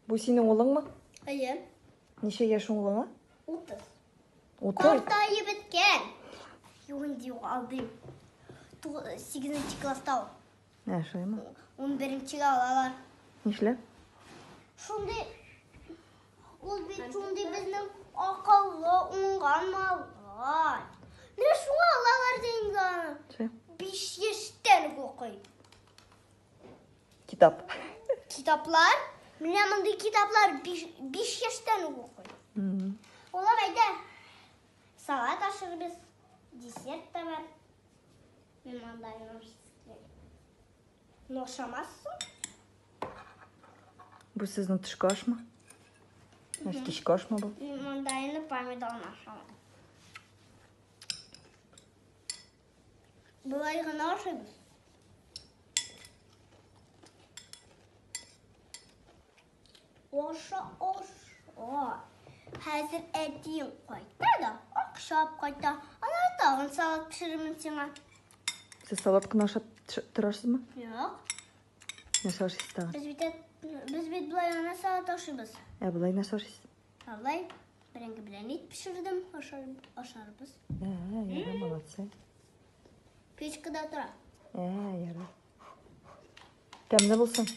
Бу синең улыңмы? Әйе. Ничә яшь улыңа? 30. 30? Картаеп беткән. Юк инде, юк, алдыйм. 8 класста ул. Ә, шулаймы? 11-гә алалар. Нишләп? Шундый ул бит шундый безнең акыллы, уңган малай. Менә шуңа алалар да инде аны. Шулай. 5 яшьтән үк укый. Китап. Китаплар? Менә мондый китаплар 5 яшьтән үк укый. Улым, әйдә. Салат ашырбыз. Десерт та бар. Мин мандарин ашыйсы килә. Ну, ашамассың? Бу сезнең төшке ашмы? Нәрсә, кичке ашмы бу? Мин мандаринны помидорны ашамам. Болай гына ашыйбыз. Аша, аша. Хәзер әтиең кайта да, акча алып кайта. Аннары тагын салат пешерермен сиңа. Сез салат кына ашап торасызмы? Юк. Нәрсә ашыйсыз тагын? Без бит без бит болай гына салат ашыйбыз. Ә болай нәрсә ашыйсыз? Ә болай бәрәңге белән ит пешердем, ашар, ашарбыз. Ә, ярар, молодцы. Печкада тора. Ә, ярар. Тәмле булсын.